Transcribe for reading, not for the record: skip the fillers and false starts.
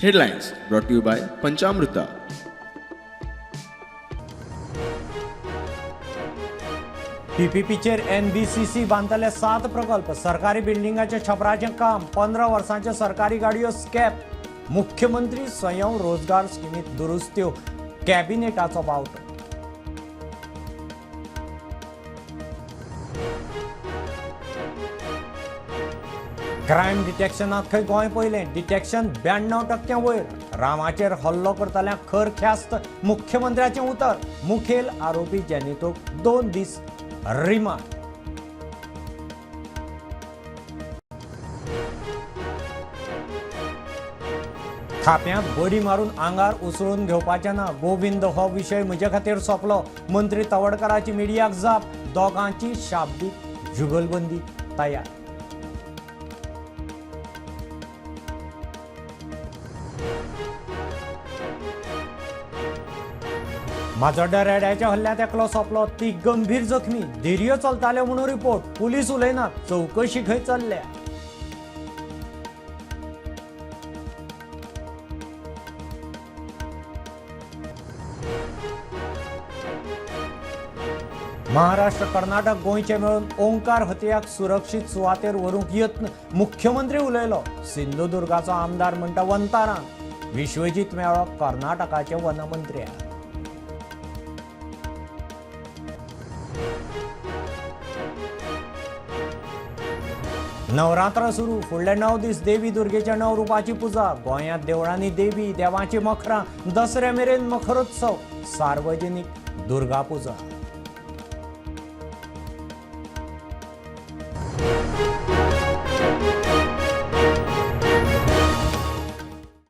Headlines brought to you by Panchamruta. पीपीपीचेर NBCC बांदतले 7 प्रकल्प. सरकारी बिल्डिंगाचे छपराचें काम. 15 वर्सांच्यो सरकारी गाडयो स्कॅप. मुख्यमंत्री स्वयं रोजगार स्किमीत दुरुस्त्यो. कॅबिनेटाचो बावटो. क्रायम डिटेक्शनात खंय गोंय पयलें. डिटेक्शन 92% वयर. रामाचेर हल्लो करतल्यांक खर ख्यास्त. मुख्यमंत्र्याचें उतर. मुखेल आरोपी जेनितोक 2 दीस रिमांड. थाप्यांत बडी मारून आंगार उसळून घेवपाचें ना. गोविंद हो विशय म्हजे खातीर सोंपलो. मंत्री तवडकराची मिडियाक जाप. दोगांची शाब्दीक जुगलबंदी तयार. माजोड्ड्या रेड्याच्या हल्ल्यात एकलो सोंपलो, ती गंभीर जखमी. धिरयो चलताल्यो म्हणून रिपोर्ट. पुलीस उलयनात, चवकशी खंय चल्ल्या. महाराष्ट्र कर्नाटक गोंयचे मेळून ओंकार हतयाक सुरक्षीत सुवातेर व्हरूंक यत्न. मुख्यमंत्री उलयलो. सिंधुदुर्गाचो आमदार म्हणटा वंतारान. विश्वजीत मेळ्ळो कर्नाटकाचे वनमंत्री. नवरात्र सुरू. फुडले 9 दीस देवी दुर्गेच्या 9 रुपाची पुजा. गोंयांत देवळांनी देवी देवाची मखरां. दसऱ्या मेरेन मखरोत्सव. सार्वजनिक दुर्गा पुजा.